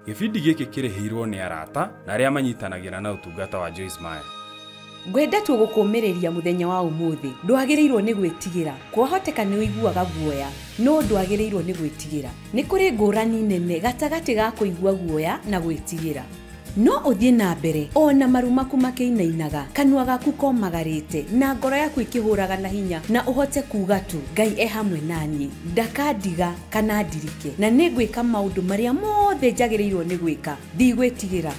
Gĩbindi gĩkĩ kĩrĩhĩirwo nĩ arata na arĩa manyitanagĩra na ũtungata wa Joyce Meyer. Ngwenda tu gũkũmĩrĩria mũthenya wa ũmũthĩ. Ndwagĩrĩirwo nĩ gwĩtigĩra. Kwahoteka nĩ ũiguaga guoya, no ndwagĩrĩirwo nĩ gwĩtigĩra. Nĩ kũrĩ ngũrani nene gatagatĩ ga kũigua guoya na gwĩtigĩra. No ũthiĩ na mbere ona maru maku makĩinainaga, kanua gaku komagarĩte na ngoro yaku ĩkĩhũraga na hinya, na ũhote kuuga tu Ngai e hamwe naniĩ, ndakandiga kana ndirike, na nĩngwĩka maũndũ marĩa mothe njagĩrĩirwo nĩ gwĩka, ndigwĩtigĩra.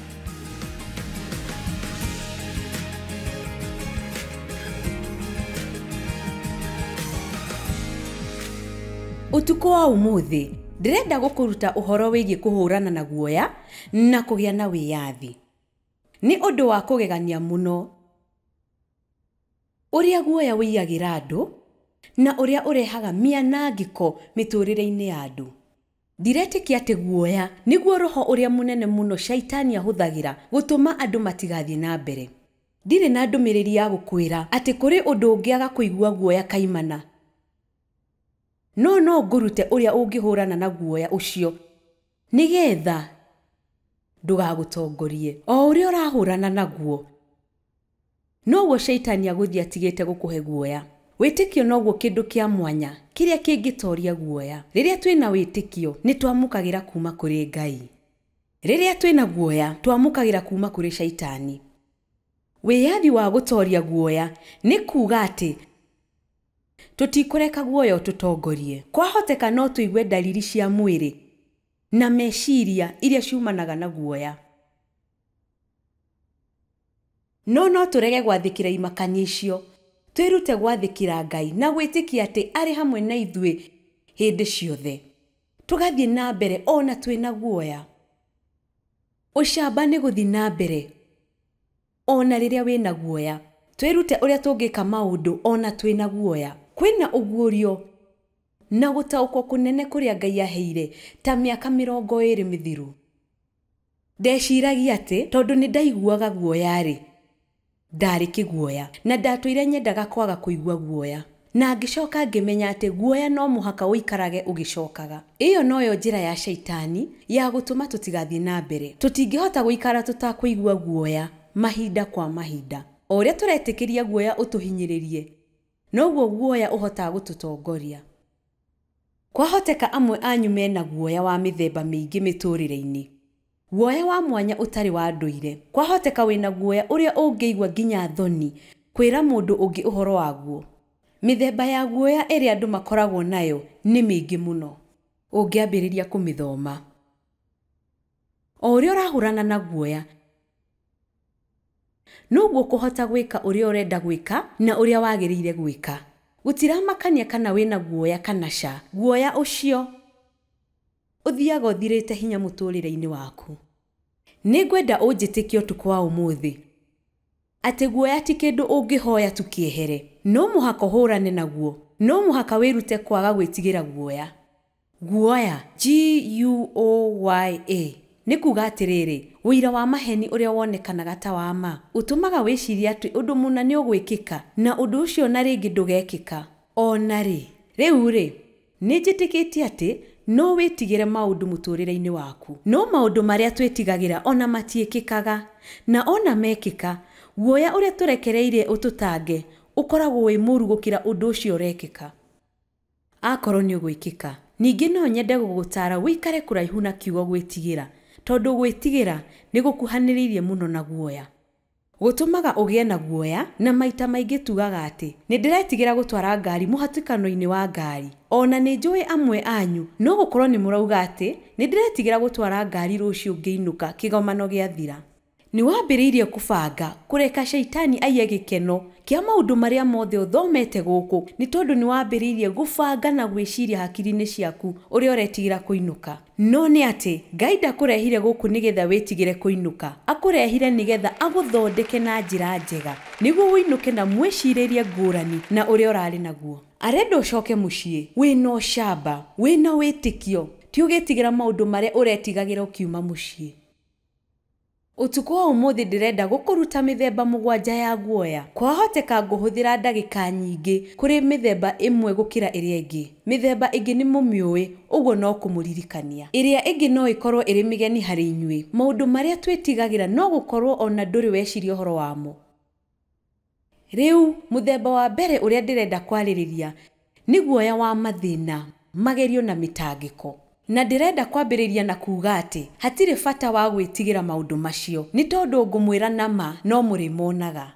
Ũtukũ wa ũmũthĩ ndĩrenda gũkũruta ũhoro wĩgiĩ kũhũrana na guoya na kũgĩa na wĩyathi. Nĩ ũndũ wa kũgegania mũno ũrĩa guoya wĩiyagĩra andũ na ũrĩa ũrehaga mĩanangĩko mĩtũrĩre-inĩ ya andũ. Ndiretĩkia atĩ guoya nĩguo roho ũrĩa mũnene mũno shaitani ahũthagĩra gũtũma andũ matigathiĩ na mbere. Ndirĩ na ndũmĩrĩri ya gũkwĩra atĩ kũrĩ ũndũ ũngĩaga kũigua guoya kaimana, no no ngũrute ũrĩa ũngĩhũrana na guoya ũcio nĩgetha ndũgagũtongorie. O ũrĩa ũrahũrana naguo noguo shaitani agũthiĩ atigĩte gũkũhe guoya. Wĩtĩkio noguo kĩndũ kĩa mwanya kĩrĩa kĩngĩtoria guoya. Rĩrĩa twĩna wĩtĩkio nĩ twamũkagĩra kuma kũrĩ Ngai. Rĩrĩa twĩna guoya twamũkagĩra kuma kũrĩ shaitani. Wĩyathi wa gũtoria guoya nĩ kuuga atĩ tũtikũreka guoya ũtũtongorie. Kwahoteka no tũigue dalili cia mwĩrĩ na meciria iria ciumanaga na guoya, no no tũrege gwathĩkĩra imakania icio. Twĩrute gwathĩkĩra Ngai na gwĩtĩkia atĩ arĩ hamwe na ithuĩ hĩndĩ ciothe. Tũgathiĩ na mbere ona twĩna guoya. Ũcamba nĩ gũthiĩ na mbere ona rĩrĩa wĩna guoya. Twĩrute ũrĩa tũngĩka maũndũ ona twĩna guoya. Kwĩna ũguũrio na gũtaũkwo kũnene kũrĩa Ngai aheire ta mĩaka 20 mĩthiru. Ndeciragia atĩ tondũ nĩ ndaiguaga guoya-rĩ, ndarĩ kĩguoya na ndatũire nyendaga kwaga kũigua guoya, na ngĩcoka ngĩmenya atĩ guoya no mũhaka ũikarage ũgĩcokaga. Ĩyo noyo njĩra ya shaitani ya gũtũma tũtigathiĩ na mbere. Tũtingĩhota gũikara tũtakũigua guoya mahinda kwa mahinda. O ũrĩa tũretĩkĩria guoya ũtũhinyĩrĩrie, noguo guoya ũhotaga gũtũtongoria. Kwahoteka amwe anyu mena guoya wa mĩthemba mĩingĩ mĩtũrĩre-inĩ, guoya wa mwanya ũtarĩ wa ndũire. Kwahoteka wĩna guoya ũrĩa ũngĩigua nginya thoni kwĩra mũndũ ũngĩ ũhoro waguo. Mĩthemba ya guoya ĩrĩa andũ makoragwo nayo nĩ mĩingĩ mũno ũngĩambĩrĩria kũmĩthoma. O ũrĩa ũrahũrana na guoya noguo kũhota gwĩka ũrĩa ũrenda gwĩka na ũrĩa wagĩrĩire gwĩka. Gũtiramakania kana wĩna guoya kana ca, guoya ũcio ũthiaga ũthirĩte hinya mũtũrĩre-inĩ waku. Nĩngwenda ũnjĩtĩkie ũtukũ wa ũmũthĩ atĩ guoya ti kĩndũ ũngĩhoya tu kĩehere. No mũhaka ũhũrane naguo, no mũhaka wĩrute kwaga gwĩtigĩra guoya. Guoya, G-U-O-Y-A, nĩ kuuga atĩrĩrĩ, ũira wa maheni ũrĩa wonekanaga ta wa ma ũtũmaga wĩcirie atĩ ũndũ mũna nĩ ũgwĩkĩka na ũndũ ũcio na rĩngĩ ndũgekĩka. Ona rĩ, rĩu rĩ, nĩ njĩtĩkĩtie atĩ no wĩtigĩre maũndũ mũtũrĩre-inĩ waku, no maũndũ marĩa twĩtigagĩra ona matiĩkĩkaga, na ona mekĩka, guoya ũrĩa tũrekereirie ũtũtange ũkoragwo wĩ mũru gũkĩra ũndũ ũcio ũrekĩka. Akorwo nĩ ũgwĩkĩka, ningĩ no nyende gũgũtaara wĩikare kũraihu na kiugo gwĩtigĩra, tondũ gwĩtigĩra nĩ gũkuhanĩrĩirie mũno na guoya. Gũtũmaga ũgĩe na guoya, na maita maingĩ tugaga atĩ nĩ ndĩretigĩra gũtwara ngari mũhatĩkano-inĩ wa ngari. Ona nĩ njũĩ amwe anyu no gũkorwo nĩ mũrauga atĩ nĩ ndĩretigĩra gũtwara ngari rũciũ ngĩinũka kĩgomano gĩathira. Nĩ wambĩrĩirie kũbanga kũreka shaitani aiye gĩkeno kĩa maũndũ marĩa mothe ũthomete gũkũ, nĩ tondũ nĩ wambĩrĩirie gũbanga na gwĩciria hakiri-inĩ ciaku ũrĩa ũretigĩra kũinũka. No nĩ atĩ Ngai ndakũrehire gũkũ nĩgetha wĩtigĩre kũinũka, akũrehire nĩgetha agũthondeke na njĩra njega nĩguo ũinũke na mwĩcirĩrie ngũrani na ũrĩa ũrarĩ naguo. Arenda ũcoke mũciĩ wĩna ũcamba, wĩna wĩtĩkio, ti ũgĩtigĩra maũndũ marĩa ũretigagĩra ũkiuma mũciĩ. Ũtukũ wa ũmũthĩ ndĩrenda gũkũruta mĩthemba 7 ya guoya. Kwahoteka ngũhũthĩra ndagĩka nyingĩ kũrĩ mĩthemba ĩmwe gũkĩra ĩrĩa ĩngĩ. Mĩthemba ĩngĩ nĩ mũmĩũĩ, ũguo no kũmũririkania. Ĩrĩa ĩngĩ no ĩkorwo ĩrĩ mĩgeni harĩ inyuĩ. Maũndũ marĩa twĩtigagĩra no gũkorwo ona ndũrĩ weciria ũhoro wamo. Rĩu, mũthemba wa mbere ũrĩa ndĩrenda kwarĩrĩria nĩ guoya wa mathĩna, magerio na mĩtangĩko. Na ndĩrenda kwambĩrĩria na kuuga atĩ hatirĩ bata wa gwĩtigĩra maũndũ macio, nĩ tondũ ngũmwĩra na ma no mũrĩmonaga.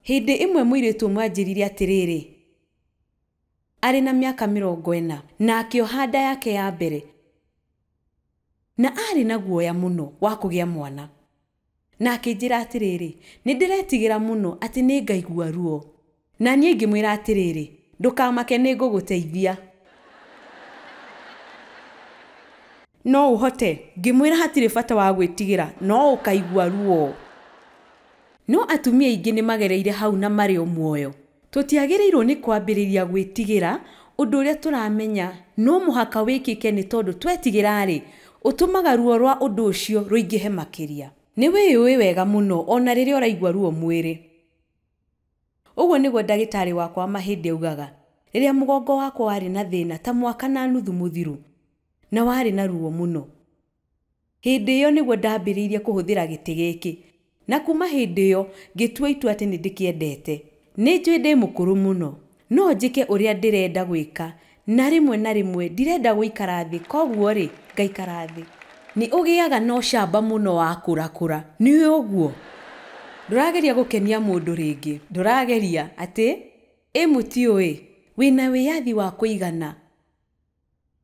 Hĩndĩ ĩmwe mũirĩtu ũmwe anjĩrire atĩrĩrĩ, arĩ na mĩaka 40 na akĩoha nda yake ya mbere, na arĩ na guoya mũno wa kũgĩa mwana. Na akĩnjĩra atĩrĩrĩ, nĩ ndĩretigĩra mũno atĩ nĩ ngaigua ruo. Na niĩ ngĩmwĩra atĩrĩrĩ, ndũkamake nĩ ngũgũteithia. No ũhote. Ngĩmwĩra hatirĩ bata wa gwĩtigĩra, no ũkaigua ruo. No atumia aingĩ nĩ magereire hau na marĩ o muoyo. Tũtiagĩrĩirwo nĩ kwambĩrĩria gwĩtigĩra ũndũ ũrĩa tũramenya no mũhaka wĩkĩke, nĩ tondũ twetigĩra-rĩ, ũtũmaga ruo rwa ũndũ ũcio rũingĩhe makĩria. Nĩ wĩyũĩ wega mũno ona rĩrĩa ũraigua ruo mwĩrĩ. Ũguo nĩguo ndagĩtarĩ wakwa wa mahĩndĩ augaga rĩrĩa mũgongo wakwa warĩ na thĩna ta mwaka na nuthu mũthiru na warĩ na ruo mũno. Hĩndĩ ĩyo nĩguo ndambĩrĩirie kũhũthĩra gĩtĩ gĩkĩ, na kuma hĩndĩ ĩyo ngĩtua itua atĩ nĩ ndĩkĩendete. Nĩ njũĩ ndĩ mũkũrũ mũno, no njĩke ũrĩa ndĩrenda gwĩka, na rĩmwe na rĩmwe ndirenda gũikara thĩ, koguo rĩ, ngaikara thĩ. Nĩ ũgĩaga na ũcamba mũno wa kũrakũra. Nĩ ũguo? Ndũrageria gũkenia mũndũ rĩngĩ. Ndũrageria atĩ ĩ mũtiũĩ, wĩna wĩyathi wa kũigana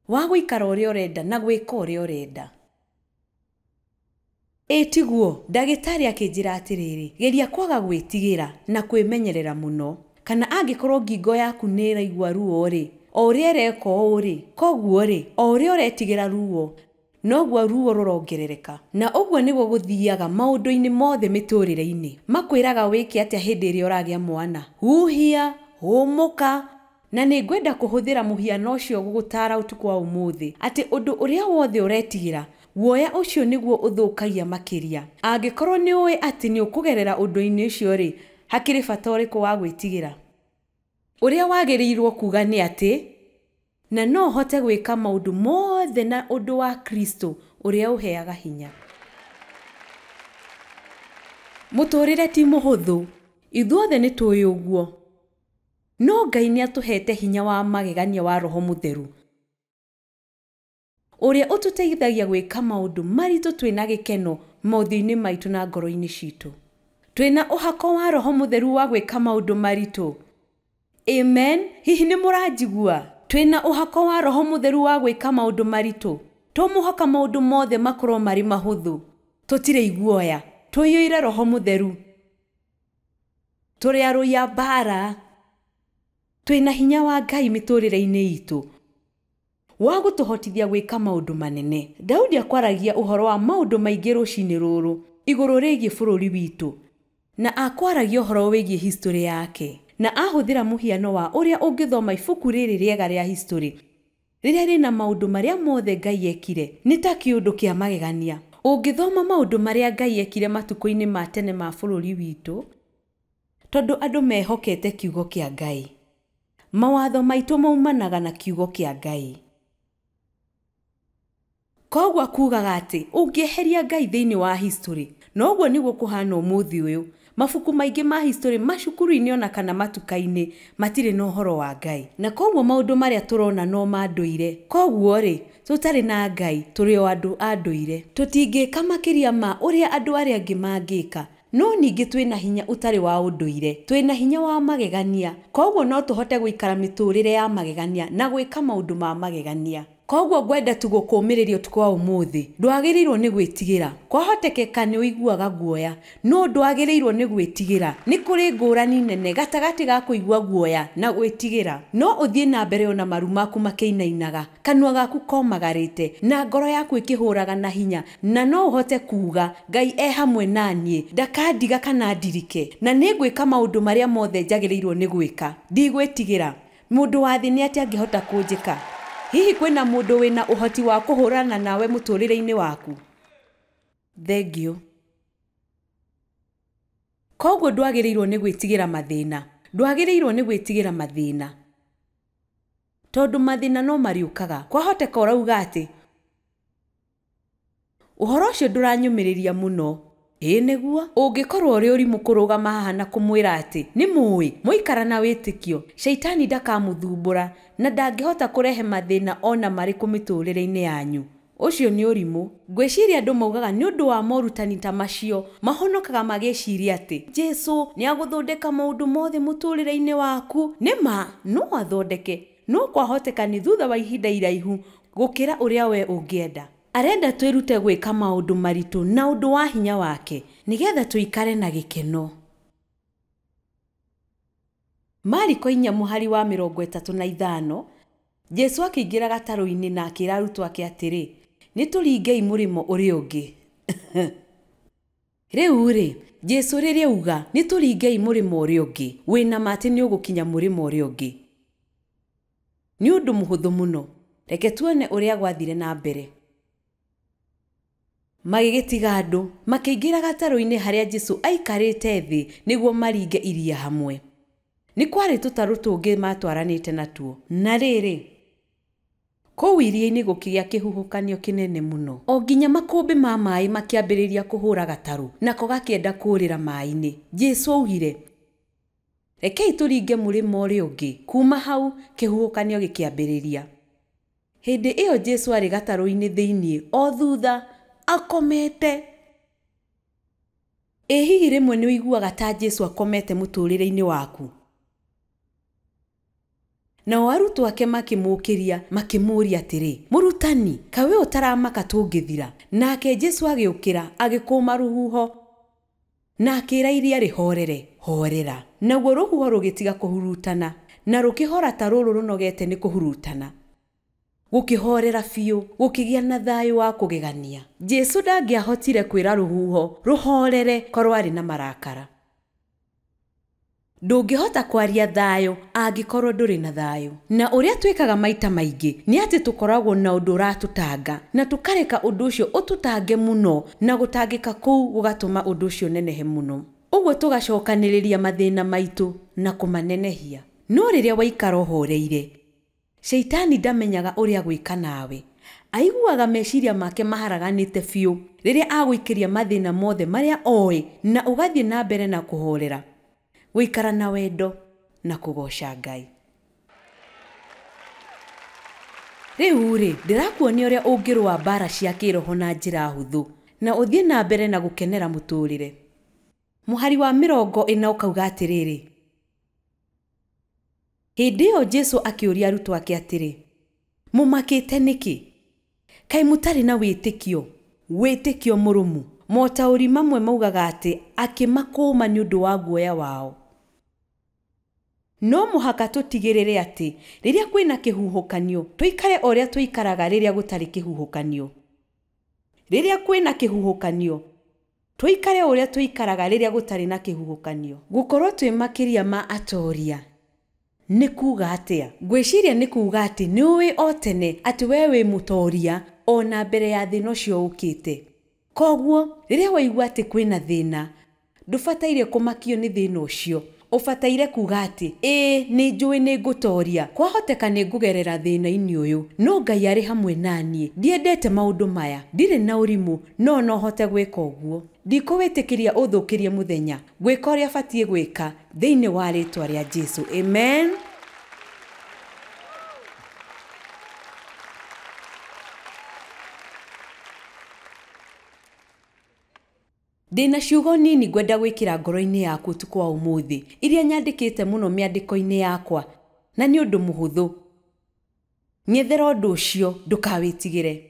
wa gũikara ũrĩa ũrenda na gwĩka ũrĩa ũrenda. Ĩ tiguo? Ndagĩtarĩ akĩnjĩra atĩrĩrĩ, geria kwaga gwĩtigĩra na kwĩmenyerera mũno. Kana angĩkorwo ngingo yaku nĩ ĩraigua ruo rĩ, o ũrĩa ĩreka ũũ rĩ, koguo rĩ, o ũrĩa ũretigĩra ruo, noguo ruo rũrongerereka. Na ũguo nĩguo gũthiaga maũndũ-inĩ mothe mĩtũrĩre-inĩ. Makwĩraga wĩke atĩa hĩndĩ ĩrĩa ũragĩa mwana? Huhia, hũmũka. Na nĩ ngwenda kũhũthĩra mũhiano ũcio gũgũtaara ũtukũ wa ũmũthĩ, atĩ ũndũ ũrĩa wothe ũretigĩra, guoya ũcio nĩguo ũthũkagia makĩria. Angĩkorwo nĩ ũĩ atĩ nĩ ũkũgerera ũndũ-inĩ ũcio rĩ, hakĩrĩ bata ũrĩkũ wa gwĩtigĩra? Ũrĩa wagĩrĩirwo kuuga nĩ atĩ, na no hote gwĩka maũndũ mothe na ũndũ wa Kristo ũrĩa ũheaga hinya. Mũtũrĩre ti mũhũthũ, ithuothe nĩ tũĩ ũguo. No Ngai nĩ atũhete hinya wa magegania wa Roho Mũtheru, ũrĩa ũtũteithagia gwĩka maũndũ maritũ twĩna gĩkeno mothiũ-inĩ maitũ na ngoro-inĩ citũ. Twĩna ũhako wa Roho Mũtheru wa gwĩka maũndũ maritũ. Amen. Hihi nĩ mũranjigua? Twĩna ũhako wa Roho Mũtheru wa gwĩka maũndũ maritũ. To mũhaka maũndũ mothe makorwo marĩ mahũthũ. Tũtirĩ iguoya, tũiyũire Roho Mũtheru. Tũrĩ arũi a mbaara. Twĩna hinya wa Ngai mĩtũrĩre-inĩ itũ wa gũtũhotithia gwĩka maũndũ manene. Daudi akwaragia ũhoro wa maũndũ maingĩ rũcinĩ rũrũ igũrũ rĩgiĩ bũrũri witũ, na akwaragia ũhoro wĩgiĩ history yake, na ahũthĩra mũhiano wa ũrĩa ũngĩthoma ibuku rĩrĩ rĩega rĩa history rĩrĩa rĩna maũndũ marĩa mothe Ngai ekire. Nĩ ta kĩũndũ kĩa magegania. Ũngĩthoma maũndũ marĩa Ngai ekire matukũ-inĩ ma tene ma bũrũri witũ, tondũ andũ mehokete kiugo kĩa Ngai. Mawatho maitũ maumanaga na kiugo kĩa Ngai. Koguo akugaga atĩ ũngĩeheria Ngai thĩinĩ wa history, noguo nĩguo kũhana ũmũthĩ ũyũ. Mabuku maingĩ ma history macukuru-inĩ ona kana matuka-inĩ matirĩ na ũhoro wa Ngai. Na koguo maũndũ marĩa tũrona no ma ndũire. Koguo rĩ, tũtarĩ na Ngai tũrĩ o andũ a ndũire. Tũtingĩka makĩria ma ũrĩa andũ arĩa angĩ mangĩka. No ningĩ twĩna hinya ũtarĩ wa ũndũire. Twĩna hinya wa magegania. Koguo no tũhote gũikara mĩtũrĩre ya magegania na gwĩka maũndũ ma magegania. Koguo ngwenda tu gũkũũmĩrĩria ũtukũ wa ũmũthĩ. Ndwagĩrĩirwo nĩ gwĩtigĩra. Kwahotekeka nĩ ũiguaga guoya, no ndwagĩrĩirwo nĩ gwĩtigĩra. Nĩ kũrĩ ngũrani nene gatagatĩ ga kũigua guoya na gwĩtigĩra. No ũthiĩ na mbere ona maru maku makĩinainaga, kanua gaku komagarĩte, na ngoro yaku ĩkĩhũraga na hinya, na no ũhote kuuga Ngai e hamwe na niĩ, ndakandiga kana ndirike, na nĩngwĩka maũndũ marĩa mothe njagĩrĩirwo nĩ gwĩka. Ndigwĩtigĩra. Mũndũ wa thĩ nĩ atĩa angĩhota kũnjĩka? Hihi kwĩna mũndũ wĩna ũhoti wa kũhũrana nawe mũtũrĩre-inĩ waku? Thengiũ. Koguo ndwagĩrĩirwo nĩ gwĩtigĩra mathĩna. Ndwagĩrĩirwo nĩ gwĩtigĩra mathĩna. Tondũ mathĩna no marĩũkaga. Kwahoteka ũrauga atĩ ũhoro ũcio ndũranyũmĩrĩria mũno. Ĩĩ nĩguo, ũngĩkorwo ũrĩ ũrimũ kũrũgama haha na kũmwĩra atĩ nĩ mũĩ mũikara na wĩtĩkio, shaitani ndakamũthumbũra na ndangĩhota kũrehe mathĩna ona marĩkũ mĩtũrĩre-inĩ yanyu. Ũcio nĩ ũrimũ. Ngwĩciria andũ maugaga nĩ ũndũ wa morutani ta macio mahonokaga magĩciria atĩ Jesu nĩ agũthondeka maũndũ mothe mũtũrĩre-inĩ waku. Nĩ ma no athondeke, no kwahoteka nĩ thutha wa ihinda iraihu gũkĩra ũrĩa we ũngĩenda. Arenda twĩrute gwĩka maũndũ maritũ na ũndũ wa hinya wake nĩgetha tũikare na gĩkeno. Mariko 4 mũhari wa 35, Jesu akĩingĩra gatarũ-inĩ na akĩra arutwo ake atĩrĩ, nĩ tũringei mũrĩmo ũrĩa ũngĩ. Rĩu rĩ, Jesu rĩrĩa auga nĩ tũringei mũrĩmo ũrĩa ũngĩ, wĩna ma atĩ nĩ ũgũkinya mũrĩmo ũrĩa ũngĩ. Nĩ ũndũ mũhũthũ mũno. Reke tuone ũrĩa gwathire na mbere. Magĩgĩtiga andũ, makĩingĩra gatarũ-inĩ harĩa Jesu aikarĩte thĩ nĩguo maringe iria hamwe. Nĩ kwarĩ tũtarũ tũngĩ matwaranĩte natuo. Na rĩrĩ, kũu iria-inĩ gũkĩgĩa kĩhuhũkanio kĩnene mũno. O nginya makũmbĩ ma maĩ makĩambĩrĩria kũhũra gatarũ, nako gakĩenda kũũrĩra maĩ-inĩ. Jesu augire, rekei tũringe mũrĩmo ũrĩa ũngĩ. Kuma hau kĩhuhũkanio gĩkĩambĩrĩria. Hĩndĩ ĩyo Jesu arĩ gatarũ-inĩ thĩinĩ o thutha akomete. Ĩ hihi rĩmwe nĩ ũiguaga ta Jesu akomete mũtũrĩre-inĩ waku? Nao arutwo ake makĩmũũkĩria makĩmũũria atĩrĩ, mũrutani, kaĩ we ũtaramaka tũngĩthira? Nake Jesu agĩũkĩra agĩkũma rũhuho na akĩra iria rĩhorere, horera. Naguo rũhuho rũgĩtiga kũhurutana na rũkĩhora ta rũrũ rũnogete nĩ kũhurutana. Gũkĩhorera biũ, gũkĩgĩa na thayũ wa kũgegania. Jesu ndangĩahotire kwĩra rũhuho rũhorere korwo arĩ na marakara. Ndũngĩhota kwaria thayũ angĩkorwo ndũrĩ na thayũ. Na ũrĩa twĩkaga maita maingĩ nĩ atĩ tũkoragwo na ũndũ ũratũtanga na tũkareka ũndũ ũcio ũtũtange mũno, na gũtangĩka kũu gũgatũma ũndũ ũcio ũnenehe mũno. Ũguo tũgacokanĩrĩria mathĩna maitũ na kũmanenehia. No rĩrĩa waikara ũhoreire, shaitani ndamenyaga ũrĩa gwĩka nawe. Aiguaga meciria make maharaganĩte biũ rĩrĩa agũikĩria mathĩna mothe marĩa oĩ, na ũgathiĩ na mbere na kũhorera, gũikara na wendo na kũgoca Ngai. Rĩu rĩ, ndĩrakuonia ũrĩa ũngĩrũa mbara cia kĩroho na njĩra hũthũ na ũthiĩ na mbere na gũkenera mũtũrĩre. Mũhari wa 40 ũkauga atĩrĩrĩ, hĩndĩ ĩyo Jesu akĩũria arutwo ake atĩrĩ, mũmakĩte nĩkĩ? Kaĩ mũtarĩ na wĩtĩkio, wĩtĩkio mũrũmu? Motaũri mamwe maugaga atĩ akĩmakũma nĩ ũndũ wa guoya wao. No mũhaka tũtigĩrĩre atĩ rĩrĩa kwĩna kĩhuhũkanio tũikare o ũrĩa tũikaraga rĩrĩa gũtarĩ kĩhuhũkanio. Rĩrĩa kwĩna kĩhuhũkanio tũikare o ũrĩa tũikaraga rĩrĩa gũtarĩ na kĩhuhũkanio. Gũkorwo twĩ makĩria ma atoria nĩ kuuga atĩa? Ngwĩciria nĩ kuuga atĩ nĩ ũĩ o tene atĩ we wĩ mũtoria ona mbere ya thĩna ũcio ũkĩte. Koguo rĩrĩa waigua atĩ kwĩna thĩna, ndũbataire kũmakio nĩ thĩna ũcio. Ũbataire kuuga atĩ ĩĩ nĩ njũĩ nĩ ngũtoria, kwahoteka nĩ ngũgerera thĩna-inĩ ũyũ, no Ngai arĩ hamwe naniĩ. Ndiendete maũndũ maya, ndirĩ na ũrimũ, no no hote gwĩka ũguo. Ndikũwĩtĩkĩria ũthũkĩrie mũthenya, ngwĩka ũrĩa batiĩ gwĩka thĩinĩ wa rĩtwa rĩa Jesu. Amen. Ndĩna ciugo nini ngwenda gwĩkĩra ngoro-inĩ yaku ũtukũ wa ũmũthĩ, iria nyandĩkĩte mũno mĩandĩko-inĩ yakwa, na nĩ ũndũ mũhũthũ. Ng'ethera ũndũ ũcio, ndũkawĩtigĩre.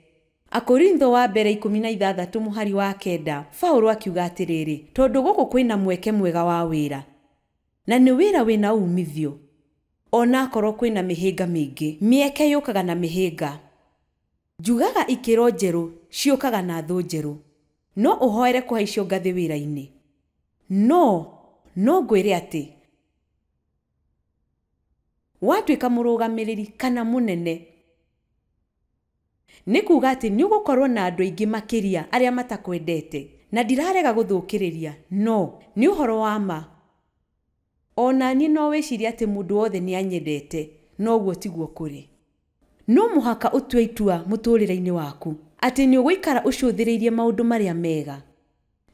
Akorintho wa mbere 16 mũhari wa 9, Paũlũ akiuga atĩrĩrĩ, tondũ gũkũ kwĩna mweke mwega wa wĩra, na nĩ wĩra wĩna umithio, ona akorwo kwĩna mĩhĩnga mĩingĩ. Mĩeke yũkaga na mĩhĩnga. Njugaga ikĩro njerũ ciũkaga na thũ njerũ. No ũhoere kũhaicio ngathĩ wĩra-inĩ. No ngwĩre atĩ watuĩka mũrũgamĩrĩri kana mũnene, Nĩ kuuga atĩ nĩ ũgũkorwo na andũ aingĩ makĩria arĩa matakwendete. Na ndirarega gũthũkĩrĩria, no nĩ ũhoro wa ma. Ona niĩ no wĩcirie atĩ mũndũ wothe nĩ anyendete, no ũguo tiguo kũrĩ. No mũhaka ũtue itua mũtũũrĩre-inĩ waku atĩ nĩ ũgũikara ũcũthĩrĩirie maũndũ marĩa mega,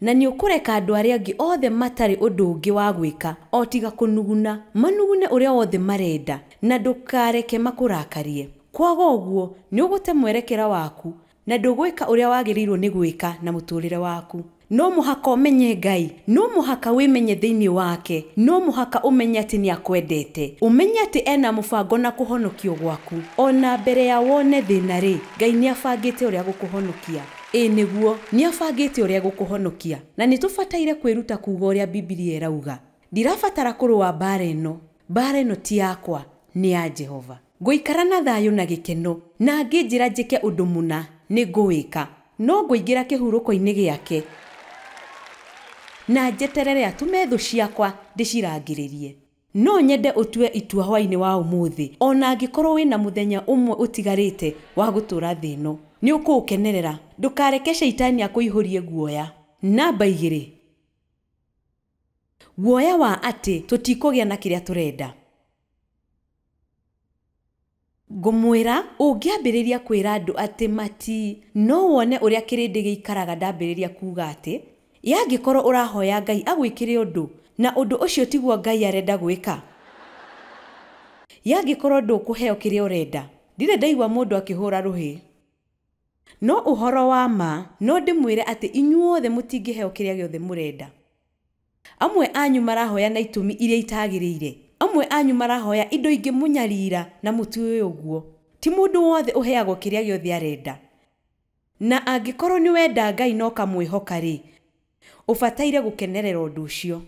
na nĩ ũkũreka andũ arĩa angĩ othe matarĩ ũndũ ũngĩ wa gwĩka o tiga kũnuguna, manugune ũrĩa wothe marenda, na ndũkareke makũrakarie. Kwaga ũguo nĩ ũgũte mwerekera waku na ndũgwĩka ũrĩa wagĩrĩirwo nĩ gwĩka na mũtũũrĩre waku. No mũhaka ũmenye Ngai, no mũhaka wĩmenye thĩinĩ wake, no mũhaka ũmenye atĩ nĩ akwendete, ũmenye atĩ ena mũbango na kũhonokio gwaku. Ona mbere ya wone thĩna rĩ, Ngai nĩ abangĩte ũrĩa gũkũhonokia. Ĩĩ nĩguo, nĩ abangĩte ũrĩa gũkũhonokia. Na nĩ tũbataire kwĩruta kuuga ũrĩa Bibilia ĩrauga. Ndirabatara kũrũa mbaara ĩno. Mbaara ĩno ti yakwa, nĩ ya Jehova. Ngũikara na thayũ na gĩkeno, na angĩnjĩra njĩke ũndũ mũna, nĩ ngũwĩka. No ngũingĩra kĩhurũko-inĩ gĩake na njeterere atũme thũ ciakwa ndĩcirangĩrĩrie. No nyende ũtue itua hwaĩ-inĩ wa ũmũthĩ, ona angĩkorwo wĩna mũthenya ũmwe ũtigarĩte wa gũtũũra thĩ ĩno. Nĩ ũkũũkenerera. Ndũkareke caitani akũihũrie guoya. Namba 2, guoya wa atĩ tũtikũgĩa na kĩrĩa tũrenda. Ngũmwĩra, ũngĩambĩrĩria kwĩra andũ atĩ mati, no wone ũrĩa kĩrĩndĩ gĩikaraga ndambĩrĩria kuuga atĩ yangĩkorwo ũrahoya Ngai agwĩkĩre ũndũ, na ũndũ ũcio tiguo Ngai arenda gwĩka. Yangĩkorwo ndũkũheo kĩrĩa ũrenda, ndirĩ ndaigua mũndũ akĩhũra rũhĩ. No ũhoro wa ma, no ndĩmwĩre atĩ inyuothe mũtingĩheo kĩrĩa gĩothe mũrenda. Amwe anyu marahoya na itũmi iria itagĩrĩire. Amwe anyu marahoya indo ingĩmũnyarira na mũtiũĩ ũguo. Ti mũndũ wothe ũheagwo kĩrĩa gĩothe arenda. Na angĩkorwo nĩ wenda Ngai na ũkamwĩhoka rĩ, ũbataire gũkenerera ũndũ ũcio.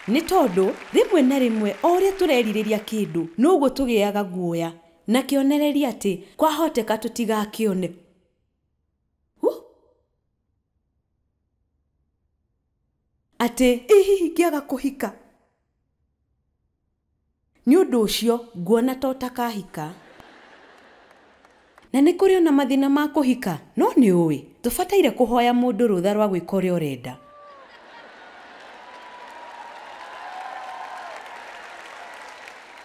Nĩ tondũ rĩmwe na rĩmwe o ũrĩa tũrerirĩria kĩndũ, noguo tũgĩaga guoya na kĩonereria atĩ kwahoteka tũtigakĩone. Atĩ ĩ hihi ngĩaga kũhika. Nĩ ũndũ ũcio nguona ta ũtakahika. Na nĩ kũrĩ ona mathĩna ma kũhika, no nĩ ũĩ tũbataire kũhoya mũndũ rũtha rwa gwĩka ũrĩa ũrenda.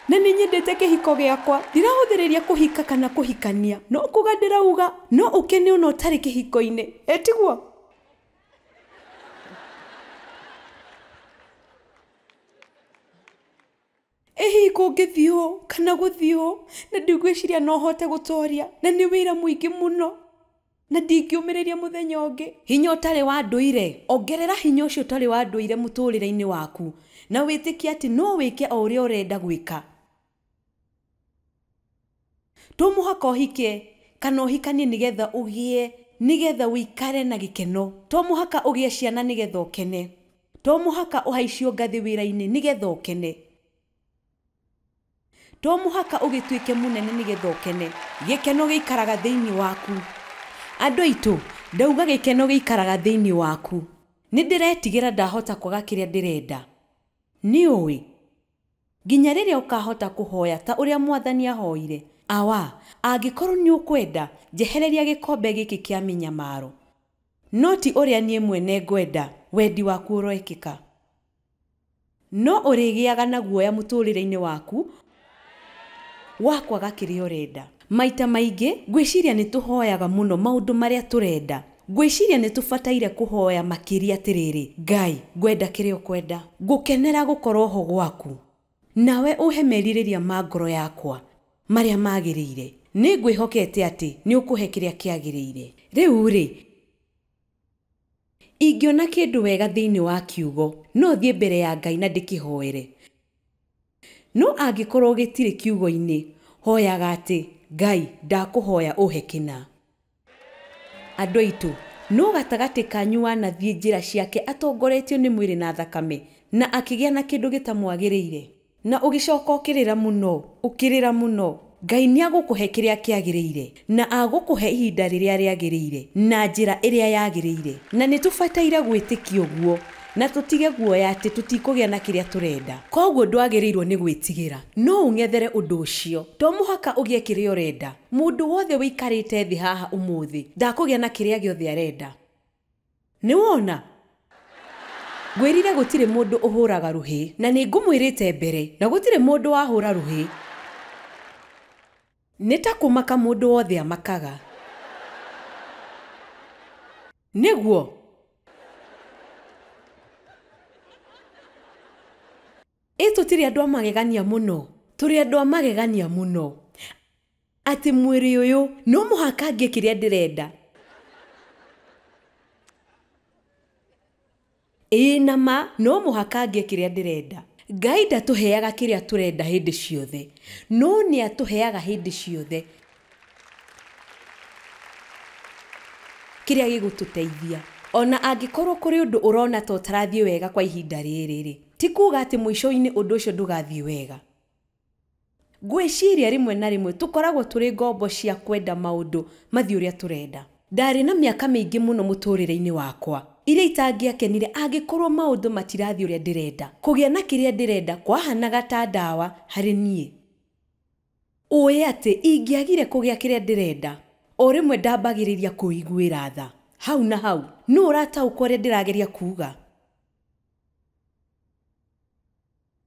Na nĩ nyendete kĩhiko gĩakwa, ndirahũthĩrĩria kũhika kana kũhikania, no kuga ndĩrauga no ũkene ona ũtarĩ kĩhiko-inĩ, ĩtiguo? Ĩ hihi kũngĩthiĩ ũũ kana gũthiĩ ũũ, na ndigwĩciria no hote gũtoria, na nĩ wĩra mũingĩ mũno, na ndingĩũmĩrĩria mũthenya ũngĩ. Hinya ũtarĩ wa ndũire, ongerera hinya ũcio ũtarĩ wa ndũire mũtũũrĩre-inĩ waku, na wĩtĩkie atĩ no wĩke o ũrĩa ũrenda gwĩka. To mũhaka ũhike kana ũhikanie nĩgetha ũgĩe, nĩgetha ũikare na gĩkeno. To mũhaka ũgĩe ciana nĩgetha ũkene. To mũhaka ũhaicio ngathĩ wĩra-inĩ nĩgetha ũkene. To mũhaka ũgĩtuĩke mũnene nĩgetha ũkene. Gĩkeno gĩikaraga thĩinĩ waku. Andũ aitũ, ndauga gĩkeno gĩikaraga thĩinĩ waku. Nĩ ndĩretigĩra ndahota kwaga kĩrĩa ndĩrenda. Nĩ ũĩ nginya rĩrĩa ũkahota kũhoya ta ũrĩa mwathani ahoire, awa, angĩkorwo nĩ ũkwenda, njehereria gĩkombe gĩkĩ kĩa mĩnyamaro. No ti ũrĩa niĩ mwene ngwenda, wendi waku ũroĩkĩka. No ũrĩgĩaga na guoya mũtũũrĩre-inĩ waku wa kwaga kĩrĩa ũrenda. Maita maingĩ ngwĩciria nĩ tũhoyaga mũno maũndũ marĩa tũrenda. Ngwĩciria nĩ tũbataire kũhoya makĩria atĩrĩrĩ, Ngai, ngwenda kĩrĩa ũkwenda, ngũkenera gũkorwo ho gwaku, nawe ũhe merirĩria ma ngoro yakwa marĩa magĩrĩire. Nĩ ngwĩhokete atĩ nĩ ũkũhe kĩrĩa kĩagĩrĩire. Rĩu rĩ, ingĩona kĩndũ wega thĩinĩ wa kiugo, no thiĩ mbere ya Ngai na ndĩkĩhoere. No angĩkorwo gĩtirĩ kiugo-inĩ, hoyaga atĩ Ngai, ndakũhoya ũhe kĩna. Andũ aitũ, no gatagatĩ kanyu wanathiĩ njĩra ciake atongoretio nĩ mwĩrĩ na thakame, na akĩgĩa na kĩndũ gĩtamwagĩrĩire, na ũgĩcoka ũkĩrĩra mũno, ũkĩrĩra mũno. Ngai nĩ agũkũhe kĩrĩa kĩagĩrĩire, na agũkũhe ihinda rĩrĩa rĩagĩrĩire, na njĩra ĩrĩa yagĩrĩire. Na nĩ tũbataire gwĩtĩkia ũguo. Na tũtige guoya atĩ tũtikũgĩa na kĩrĩa tũrenda. Koguo ndwagĩrĩirwo nĩ gwĩtigĩra. No ũng'ethere ũndũ ũcio. To mũhaka ũgĩe kĩrĩa ũrenda. Mũndũ wothe wĩikarĩte thĩ haha ũmũthĩ ndakũgĩa na kĩrĩa gĩothe arenda. Nĩ wona? Ngwĩrire gũtirĩ mũndũ ũhũraga rũhĩ, na nĩ ngũmwĩrĩte mbere, na gũtirĩ mũndũ wahũra rũhĩ. Nĩ ta kũmaka mũndũ wothe amakaga. Nĩguo. Ĩ tũtirĩ andũ a magegania mũno. Tũrĩ andũ a magegania mũno. Atĩ mwĩrĩ ũyũ no mũhaka ngĩe kĩrĩa ndĩrenda. Ĩĩ na ma no mũhaka ngĩe kĩrĩa ndĩrenda. Ngai ndatũheaga kĩrĩa tũrenda hĩndĩ ciothe, no nĩ atũheaga hĩndĩ ciothe kĩrĩa gĩgũtũteithia. Ona angĩkorwo kũrĩ ũndũ ũrona ta ũtarathiĩ wega kwa ihinda rĩrĩ-rĩ, ti kuuga atĩ mũico-inĩ ũndũ ũcio ndũgathiĩ wega. Ngwĩciria rĩmwe na rĩmwe tũkoragwo tũrĩ ngombo cia kwenda maũndũ mathiĩ ũrĩa tũrenda. Ndarĩ na mĩaka mĩingĩ mũno mũtũrĩre-inĩ wakwa iria itangĩakenire angĩkorwo maũndũ matirathiĩ ũrĩa ndĩrenda. Kũgĩa na kĩrĩa ndĩrenda kwahanaga ta ndawa harĩ niĩ. Ũĩ atĩ ingĩagire kũgĩa kĩrĩa ndĩrenda, o rĩmwe ndambagĩrĩria kũiguĩra tha. Hau na hau, nũ ũrataũkwo ũrĩa ndĩrageria kuuga?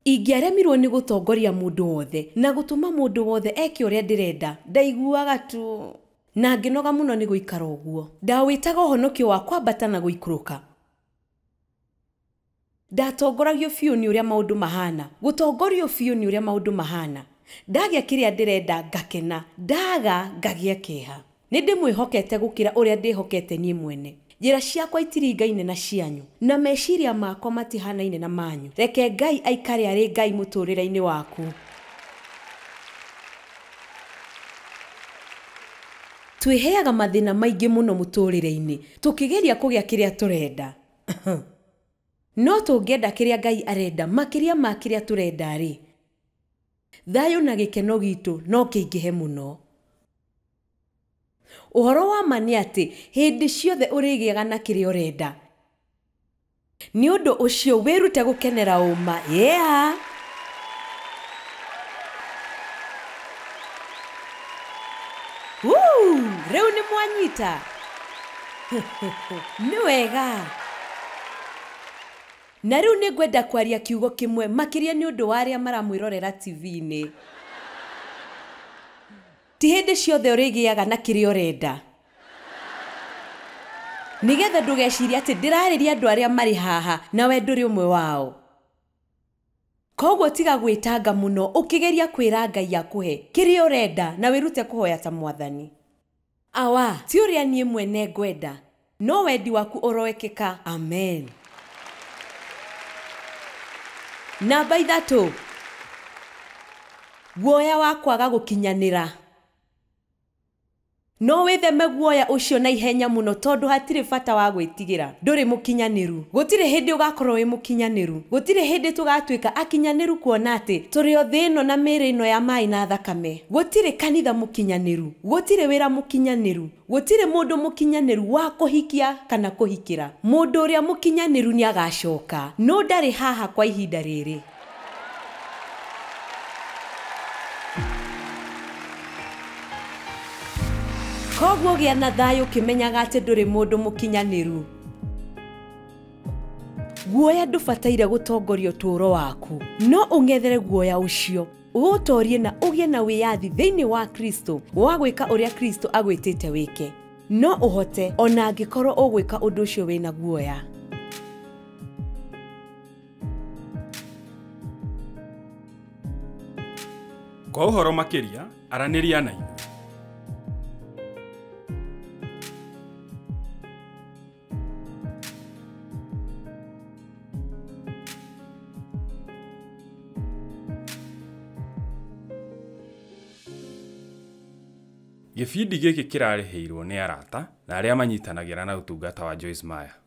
Ingĩaremirwo nĩ gũtongoria mũndũ wothe na gũtũma mũndũ wothe eke ũrĩa ndĩrenda, ndaiguaga tu na ngĩnoga mũno nĩ gũikara ũguo. Ndawĩtaga ũhonokio wa kwambata na gũikũrũka. Ndatongoragio biũ nĩ ũrĩa maũndũ mahana. Gũtongorio biũ nĩ ũrĩa maũndũ mahana. Ndagĩa kĩrĩa ndĩrenda ngakena, ndaga ngagĩa kĩeha. Nĩ ndĩmwĩhokete gũkĩra ũrĩa ndĩhokete niĩ mwene. Njĩra ciakwa itiringaine na cianyu, na meciria makwa matihanaine na manyu. Reke Ngai aikare arĩ Ngai mũtũrĩre-inĩ waku. Twĩheaga mathĩna maingĩ mũno mũtũrĩre-inĩ tũkĩgeria kũgĩa kĩrĩa tũrenda. No tũngĩenda kĩrĩa Ngai arenda makĩria ma kĩrĩa tũrenda rĩ, thayũ na gĩkeno gitũ no kĩingĩhe mũno. Ũhoro wa ma nĩ atĩ hĩndĩ ciothe ũrĩgĩaga na kĩrĩa ũrenda. Nĩ ũndũ ũcio wĩrute gũkenera ũma. Yeah! Woo! Rĩu nĩ mwanyita. Nĩ wega. Na rĩu nĩ ngwenda kwaria kiugo kĩmwe makĩria nĩ ũndũ wa arĩa maramwĩrorera TV-inĩ. Ti hĩndĩ ciothe ũrĩgĩaga na kĩrĩa ũrenda. Nĩgetha ndũgecirie atĩ ndĩrarĩria andũ arĩa marĩ haha nawe ndũrĩ ũmwe wao. Koguo tiga gwĩtanga mũno ũkĩgeria kwĩra Ngai akũhe kĩrĩa ũrenda na wĩrute kũhoya ta mwathani. Awa, ti ũrĩa niĩ mwene ngwenda, no wendi waku ũroekĩka. Amen. Namba 3, guoya wa kwaga gũkinyanĩra. No wĩtheme guoya ũcio na ihenya mũno tondũ hatirĩ bata wa gwĩtigĩra. Ndũrĩ mũkinyanĩru. Gũtirĩ hĩndĩ ũgakorwo wĩ mũkinyanĩru. Gũtirĩ hĩndĩ tũgatuĩka akinyanĩru kuona atĩ tũrĩ o thĩ ĩno na mĩĩrĩ ĩno ya maĩ na thakame. Gũtirĩ kanitha mũkinyanĩru. Gũtirĩ wĩra mũkinyanĩru. Gũtirĩ mũndũ mũkinyanĩru wa kũhikia kana kũhikĩra. Mũndũ ũrĩa mũkinyanĩru nĩ agacoka, no ndarĩ haha kwa ihinda rĩrĩ. Koguo gĩa na thayũ ũkĩmenyaga atĩ ndũrĩ mũndũ mũkinyanĩru. Guoya ndũbataire gũtongoria ũtũũro waku, no ũng'ethere guoya ũcio, ũũtorie na ũgĩe na wĩyathi thĩinĩ wa Kristo wa gwĩka ũrĩa Kristo agwĩtĩte wĩke. No ũhote ona angĩkorwo ũgwĩka ũndũ ũcio wĩna guoya. Kwa ũhoro makĩria, aranĩria na ithuĩ. Gĩbindi gĩkĩ kĩrarĩhĩirwo nĩ arata na arĩa manyitanagĩra na ũtungata wa Joyce Meyer.